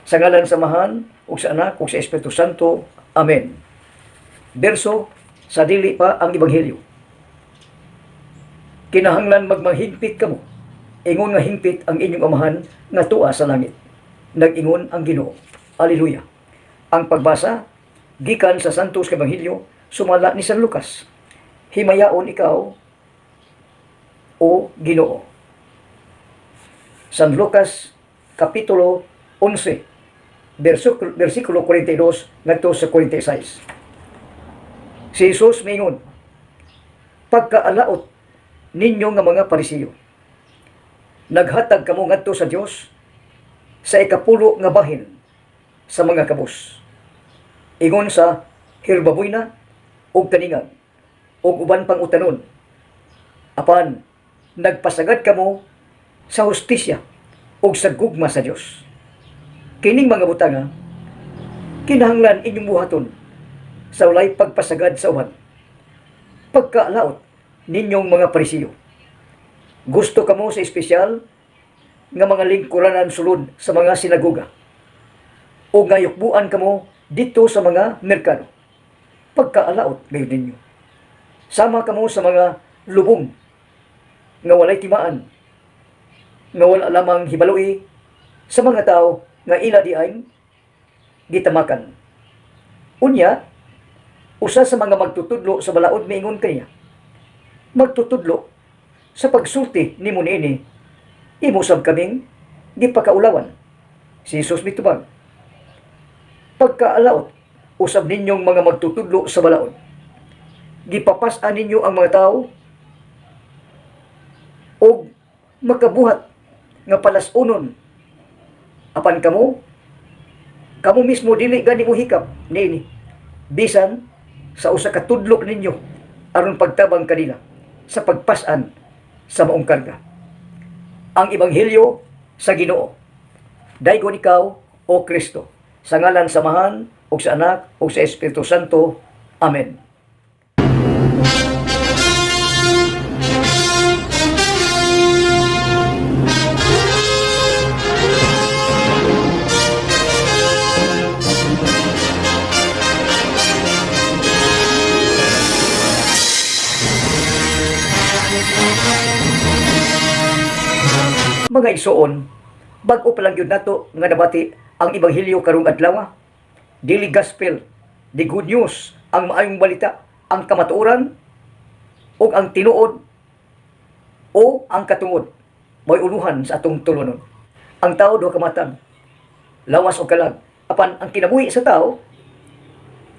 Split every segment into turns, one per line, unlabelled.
Sa ngalan sa Amahan, ug sa Anak, ug sa Espiritu Santo. Amen. Berso sa dili pa ang Ebanghelyo. Kinahanglan magmanghigpit kamo. Ingon nga hingpit ang inyong Amahan nga tuwa sa langit. Nag-ingon ang Ginoo. Aleluya. Ang pagbasa gikan sa Santos Ebanghelyo sumala ni San Lucas. Himayaon ikaw, o Ginoo. San Lucas kapitulo 11 versikulo 42 ngadto sa 46. Si Jesus miingon, "Pagkaalaot ninyo nga mga Parisiyo, naghatag kamo ngadto sa Dios sa ikapulo nga bahin sa mga kabus, ingon sa herbabuena ug kaningag ug uban pang utanon. Apan nagpasagad kamo sa hustisya ug sa gugma sa Dios. Kining mga butanga kinahanglan inyong buhaton sa walay pagpasagad sa uban. Pagkaalaot ninyong mga Parisiyo. Gusto kamo sa espesyal nga mga lingkuranan sulod sa mga sinagoga o nga yukbuan kamo dito sa mga merkado. Pagkaalaot gayud ninyo. Sama kamo sa mga lubong nga walay timaan, nga wala lamang hibaloi sa mga tao nga ila diay gitamakan." Unya, usa sa mga magtutudlo sa balaod miingon kaniya, "Magtutudlo, sa pagsulti nimo niini, imo sab kaming gipakaulawan." Si Jesus mitubag, "Pagkaalaot usab ninyong mga magtutudlo sa balaod. Gipapas-an ninyo ang mga tao og makabuhat nga palas-unon. Apan kamo, kamo mismo dili gani mo hikap niini bisan sa usa ka tudlo ninyo aron pagtabang kanila sa pagpas-an sa maong karga." Ang Ebanghelyo sa Ginoo. Daygon ikaw, O Kristo. Sa ngalan sa Amahan, ug sa Anak, ug sa Espiritu Santo. Amen. Mga igsoon, bag-o pa lang gyud nato nga nabati ang Ebanghelyo karong adlaw. Dili gospel, the good news, ang maayong balita, ang kamatuoran ug ang tinuod o ang katungod mo'y uluhan sa atong tulunon. Ang tao duha ka matang, lawas o kalag. Apan ang kinabuhi sa tao,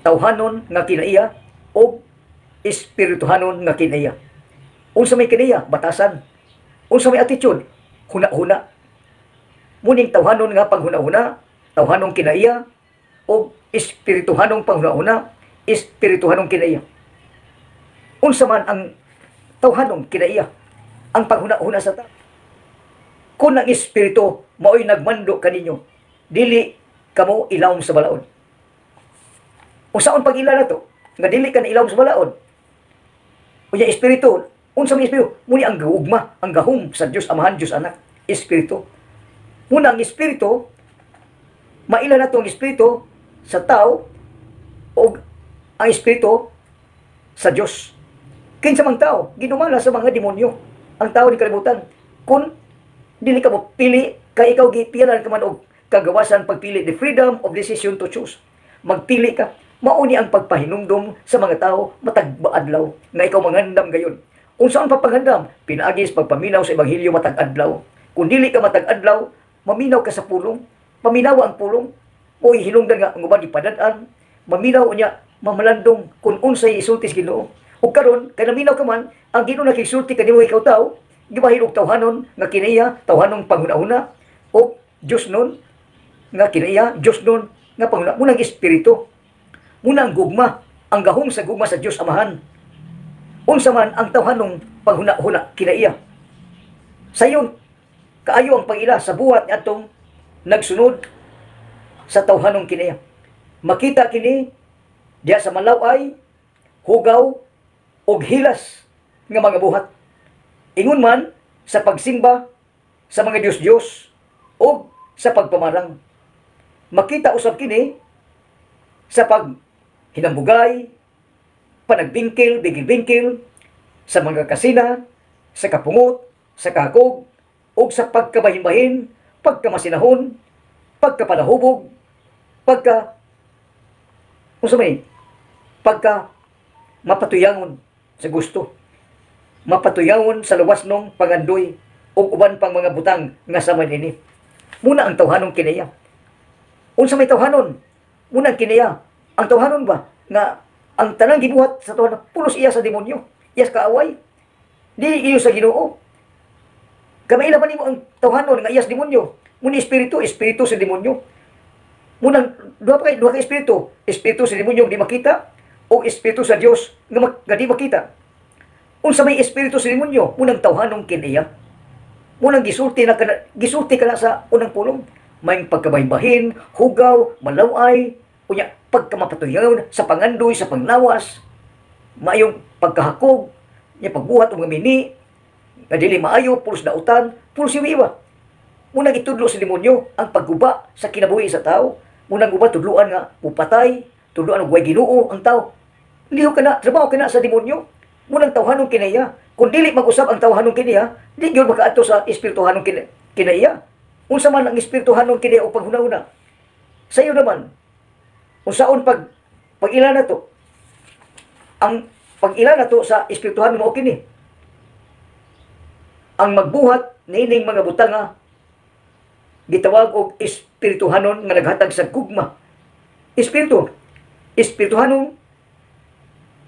tawhanon nga kinaiya o espirituhanon nga kinaiya. Unsa may kinaiya? Batasan. Unsa may attitude? Huna-huna. Muning tawhanon nga panghuna-huna, tawhanong kinaiya o espirituhanong panghuna-huna, espirituhanong kinaiya. Unsa man ang tawhanong kinaiya? Ang panghuna-huna sa tao. Kung ang espiritu mao'y nagmando kaninyo, dili kamo ilawom sa balaod. Unsaon pag-ila nato? Nga dili ka na ilawom sa balaod. Unya espiritu, unsa may espiritu? Muni ang gugma, ang gahom sa Dios Amahan, Dios Anak, espiritu. Muna ang espiritu, maila nato ang espiritu sa tao o ang espiritu sa Dios. Kinsa mang tao, ginumala sa mga demonyo ang tao ni kalibutan. Kung dili ka mo pili, kay ikaw gipilaran ka man og kagawasan pagpili, the freedom of decision to choose. Magpili ka. Mao ni ang pagpahinumdom sa mga tao matag adlaw nga ikaw mangandam gayon. Unsaon pa paghandam? Pinaagi sa pagpaminaw sa ebanghelyo matag adlaw. Kung dili ka matag adlaw, maminaw ka sa pulong. Paminawa ang pulong. O hinungdan nga ang uban ipadad-an, maminaw niya, mamalandong kung unsay isulti sa Ginoo. Ug karon kay naminaw ka man, ang Ginoo nakigsulti kanimo ikaw tao, gibahin og tawhanon nga kinaiya, tawhanong panghuna-huna o Dios nun nga kinaiya, Dios nun nga panghuna. Munang espiritu. Muna ang gugma, ang gahom sa gugma sa Dios Amahan. Unsa man ang tawhanong panghuna-huna kinaiya. Sayon kaayo ang pag-ila sa buhat niadtong nagsunod sa tawhanong kinaiya. Makita kini diha sa malaway, hugaw ug hilas nga mga buhat. Ingon man sa pagsimba sa mga Diyos-Diyos o sa pagpamarang. Makita usab kini sa pag hinambugay, panagbingkil, bigil-bingkil, sa mga kasina, sa kapungot, sa kahakog, ug sa pagkabahin-bahin, pagkamasinahon, pagkapalahubog, pagka unsa may pagka mapatuyangon sa gusto, mapatuyangon sa lawas nung pangandoy ug uban pang mga butang nga sama nini. Muna ang tawhanong kinaiya. Unsa may tawhanon? Muna ang kinaiya. Ang tawhanon ba nga ang tanang gibuhat sa tawhanon pulos iya sa demonyo, iya sa kaaway. Di iyo sa Ginoo. Kamaila man nimo ang tawhanon nga iya sa demonyo. Muna espiritu, espiritu sa demonyo. Munang duha ka espiritu, espiritu sa demonyo di makita o espiritu sa Dios nga di makita. Unsa may espiritu sa demonyo? Munang tawhanong kinaiya. Munang gisulti ka na sa unang pulong. May pagkabahin-bahin, hugaw, malaway, unya pagkamapatuyaw sa pangandoy, sa panglawas, maayong pagkahakog, nya pagbuhat og mga mini, nga dili maayo, pulos dautan, pulos iwa. Munang itudlo sa demonyo ang pagguba sa kinabuhi sa tao. Munang guba tudluan nga pupatay, tudluan og way Ginoo ang tao. Lihok ka na, trabaho ka na sa demonyo. Munang tawhanong kinaiya. Kung dili mag-usab ang tawhanong kinaiya, di gyud makaadto sa espirituhanong kinaiya. Unsa man ang espirituhanong kinaiya o paghuna-huna? Sa iyo naman, unsaon pag-ila na to? Ang pag-ila na to sa espirituhanon mao kini. Ang magbuhat niining mga butanga gitawag og espirituhanon nga naghatag sa gugma. Espiritu. Espirituhanon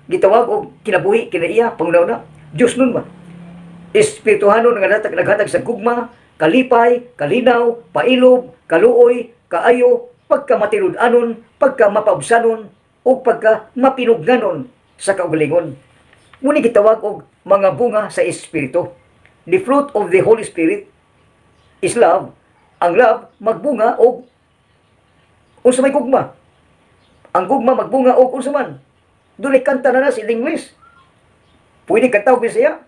gitawag og kinabuhi kinaiya panghuna-huna. Dios nun ba? Espirituhanon nga naghatag sa gugma, kalipay, kalinaw, pailob, kaluoy, kaayo, pagkamatinud-anon, pagkamapaubsanon, o pagka mapinugnanon sa kaugalingon. Muni gitawag og mga bunga sa Espiritu. The fruit of the Holy Spirit is love. Ang love magbunga og unsa may gugma. Ang gugma magbunga og unsa man. Dunay kanta na na sa English. Pwede kanta og Bisaya.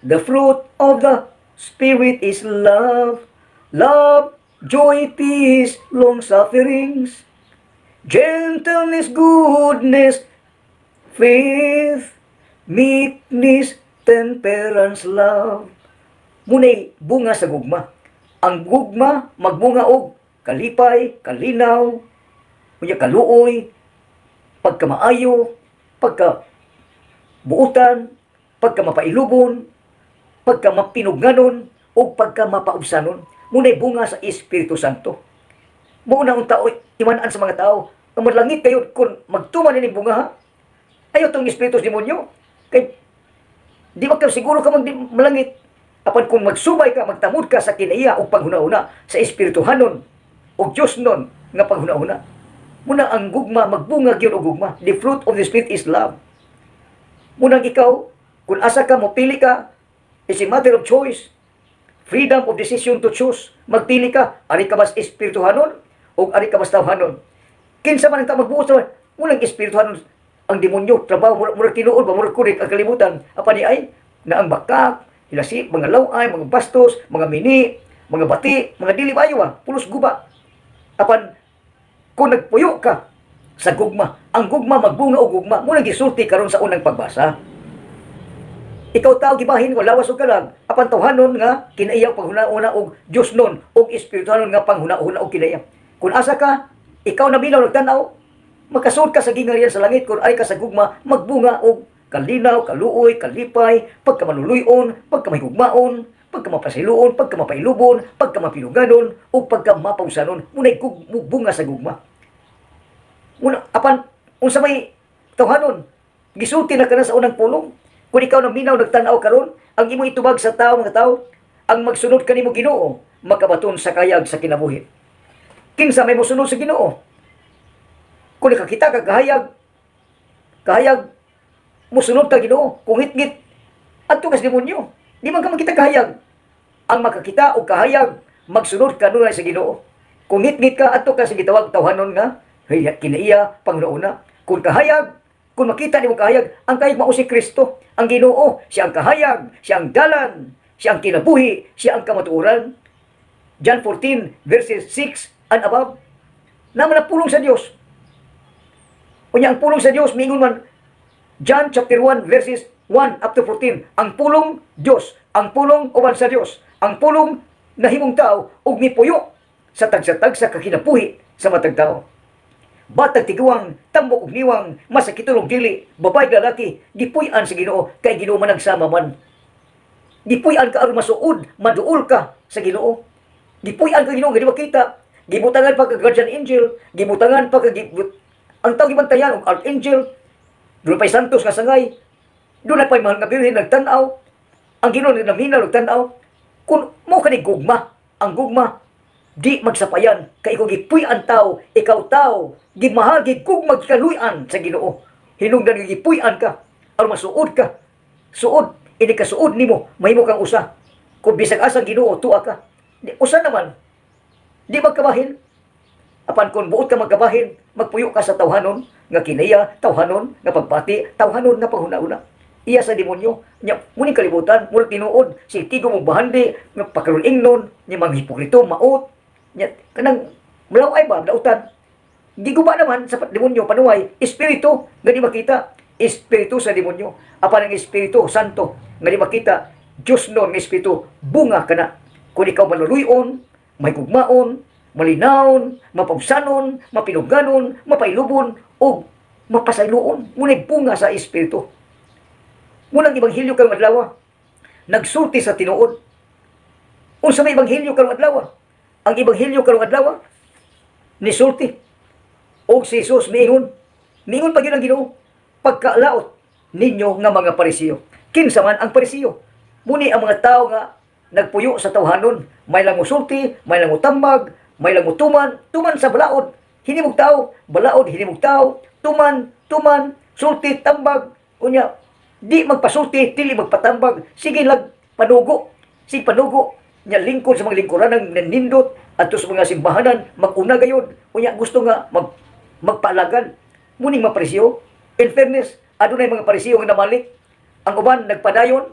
The fruit of the Spirit is love. Love, joy, peace, long sufferings, gentleness, goodness, faith, meekness, temperance, love. Muna'y bunga sa gugma. Ang gugma magbunga og kalipay, kalinaw, unya kaluoy, pagkamaayo, pagka buutan, pagka mapailubon, pagka mapinugnanon, o pagka mapaubsanon. Muna'y bunga sa Espiritu Santo. Muna ang tao, imanan sa mga tao, ang malangit kayo kung magtuman ini bunga ha. Ayaw tong espiritu sa demonyo. Kay di ba ka siguro ka malangit. Apan kung magsubay ka, magtamod ka sa kinaiya o paghuna-huna sa espirituhanon o Diyos nun nga paghuna-huna. Muna ang gugma, magbunga gyud og gugma. The fruit of the Spirit is love. Munang ikaw, kung asa ka, mopili ka, it's a matter of choice. Freedom of decision to choose. Magpili ka, ari ka bas espirituhanon o ari ka bas tawhanon. Kinsa man ang tao magbuot sa munang espirituhanon ang demonyo, trabaho, murag, murag tinuod ba, murag kurik ang kalibutan. Apan ni ay, na ang bakak, hilasi, mga laway, mga bastos, mga mini, mga bati, mga dili maayo ah, pulos guba. Apan, kung nagpuyo ka sa gugma, ang gugma magbunga og gugma, mo nang gisulti karon sa unang pagbasa. Ikaw tao gibahin ko lawas ug kalag, apan tawhanon nga kinaiya paghuna-una og Dios nun og espirituhanon nga panghuna-una og kinaiya. Kung asa ka, ikaw na bilaw nagtan-aw, makasud ka sa gingharian sa langit kung ay ka sa gugma magbunga og kalinaw, kaluoy, kalipay, pagkamanuluyon, pagkamahigugmaon, pagkamapasiluon, pagkamapailubon, pagkamapinuganon, o pagkamapausanon, muna'y bunga sa gugma. Muna, apan, unsa may tawhanon, gisulti na ka na sa unang pulong. Kung ikaw na minaw nagtan-aw karon, ang imong itubag sa tao, mga tao, ang magsunod kanimo Ginoo, makabaton sa kayag sa kinabuhi. Kinsa may mosunod sa Ginoo? Kung nakakita ka kahayag, kahayag, musunod ka Ginoo, kung ngit-ngit, adto ka sa demonyo. Di man ka makita kahayag. Ang makakita og kahayag, magsunod ka nunay sa Ginoo. Kung ngit-ngit ka, adto ka sa gitawag tawhanon nga, hey, kinaiya, Panginoona. Kung kahayag, kung makita nimo kahayag, ang kahayag mao si Kristo, ang Ginoo, siya ang kahayag, siya ang dalan, siya ang kinabuhi, siya ang kamatuoran. John 14 verses 6 and above. Naman ang pulong sa Dios. Unya ang pulong sa Dios miingon man John chapter 1 verses 1 up to 14. Ang pulong Dios, ang pulong uban sa Dios, ang pulong nahimong tao ug mipuyo sa tagsa-tagsa ka kinabuhi sa matag tao. Batag tiguang, tambok og niwang, masakiton og dili, babae, lalaki, gipuy-an sa Ginoo kay Ginoo man nagsama man. Gipuy-an ka aron masuod, maduol ka sa Ginoo. Gipuy-an ka Ginoo nga di makita. Gibutangan pa ka guardian angel, gibutangan pa ka ang tao gibantayan og archangel, doon pa'y santos nga sangay, doon na pa'y mahal nga birhen nagtan-aw, ang Ginoo naminaw nagtan-aw. Kung mo kani gugma, ang gugma di magsapayan kay ikaw gipuy-an tao, ikaw tao, gimahal, gigugma, gikaluy-an sa Ginoo. Hinungdan nga gipuy-an ka aron masuod ka. Suod, ini kasuod nimo, mahimo kang usa. Kung bisag asa ang Ginoo, tuwa ka. Di, usa naman. Di magkabahin. Apan kung buot ka magkabahin, magpuyo ka sa tawhanon nga kinaiya, tawhanon nga pagbati, tawhanon nga paghuna-una. Iya sa demonyo, nya muning kalibutan, murag tinuod, si tigo mo bahandi, nga pakaroon nya mga hipokrito, maot, nya kanang malaway ba, dautan. Giguba naman sa demonyo panuway, espiritu nga di makita, espiritu sa demonyo. Apan ang Espiritu Santo nga di makita, Diyos nun nga espiritu, bunga kana. Kung ikaw maluluyon, may gugmaon, malinawon, mapabsanon, mapinuganon, mapailubon, o mapasayloon. Muna'y bunga sa espiritu. Munang ebanghelyo karong adlaw, nagsulti sa tinuod. Unsa may ebanghelyo karong adlaw? Ang ebanghelyo karong adlaw nisulti. Og si Jesus miingon, miingon pa gyud ang Ginoo, "Pagkalaot ninyo nga mga Parisiyo." Kinsa man ang Parisiyo? Muni ang mga tao nga nagpuyo sa tawhanon, may lang musulti, may lang mutambag, may lang mutuman, tuman sa balaod. Hinimog tao, balaod, hinimog tao, tuman, tuman, sulti, tambag, unya, di magpasulti, dili magpatambag, sige lag panugo, sige panugo, nya lingkod sa mga lingkuran ng nanindot, adto sa mga simbahanan, maguna gayod, unya gusto nga magpaalagan. Muning mga Parisiyo, in fairness, adunay mga Parisiyo nga namalik, ang uban nagpadayon,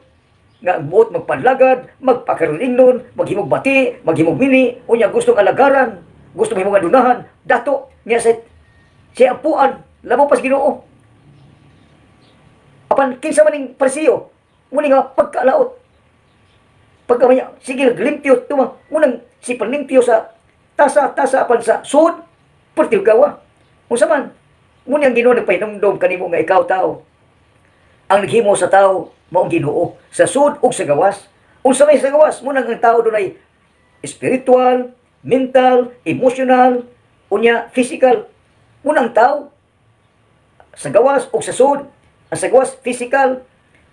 nga ang buot magpanlagad, magpakaroon, maghimog bati, maghimog mini, unya gustong alagaran, gusto mahimong adunahan, dato, nga sa siya ampuan, labaw pa sa Ginoo. Apan kinsa man ning Parisiyo, muni nga pagkalaot. Pagka maya, sige limpyo tuma, unang si panlimpyo sa tasa tasa apan sa sud pertil gawa. Unsa man, muni ang Ginoo nagpahinumdom kanimo nga ikaw tao. Ang naghimo sa tao mao ang Ginoo sa sud ug sa gawas. Unsa may sa gawas, munang ang tao dunay spiritual, mental, emotional, unya physical. Munang tao sa gawas ug sa sud, ang sa gawas physical,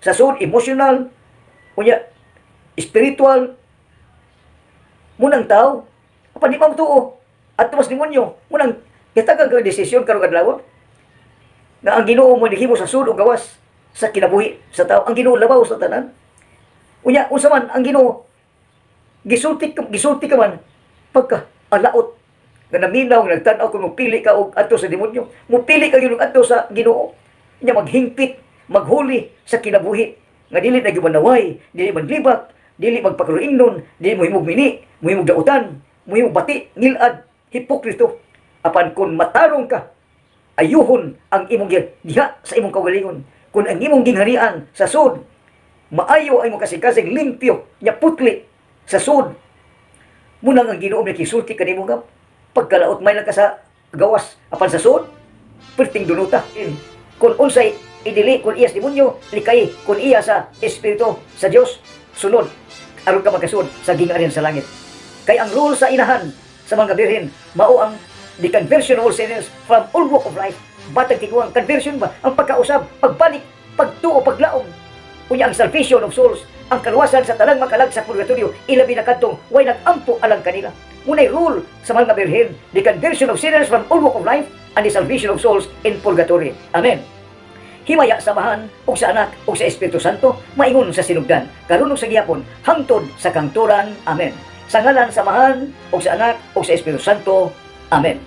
sa sud emotional, unya spiritual. Munang tao apan di man tuo at tumas demonyo. Munang gitagan ka desisyon karong adlaw nga ang Ginoo mo naghimo sa sud ug gawas sa kinabuhi sa tao. Ang Ginoo labaw sa tanan. Unya unsa man ang Ginoo, gisulti ka man pagka alaot nga naminaw nga nagtan-aw kung mopili ka og adto sa demonyo, mopili ka gyud og adto sa Ginoo. Nya maghingpit, maghuli sa kinabuhi nga dili na gyud manaway, dili maglibak, dili magpakaroon, dili mohimog mini, mohimog dautan, mohimog bati, ngilad, hipokrito. Apan kung matarong ka, ayuhon ang imong diha sa imong kaugalingon. Kung ang imong gingharian sa sud, maayo ang imong kasing-kasing, limpyo, nya putli sa sud. Munang ang Ginoo nakisulti kanimo nga pagkalaot, may lang ka sa gawas apan sa sud perting dunuta. Kung unsay idili kung iya sa demonyo, likay kung iya sa espiritu sa Dios, sunod aron ka makasud sa gingharian sa langit. Kay ang rule sa inahan sa mga birhen mao ang the conversion of all sinners from all walk of life. Batag tiguang, conversion ba ang pagkausab, pagbalik, pagtuo, paglaom. Unya ang salvation of souls, ang kaluwasan sa tanang makalag sa purgatorio, ilabi na kadtong way nag-ampo alang kanila. Munay rule sa mga birhen, the conversion of sinners from all walk of life and the salvation of souls in purgatory. Amen. Himaya sa Amahan ug sa Anak ug sa Espiritu Santo, maingon sa sinugdan, karon ug sa gihapon, hangtod sa kangturan. Amen. Sa ngalan sa Amahan ug sa Anak ug sa Espiritu Santo. Amen.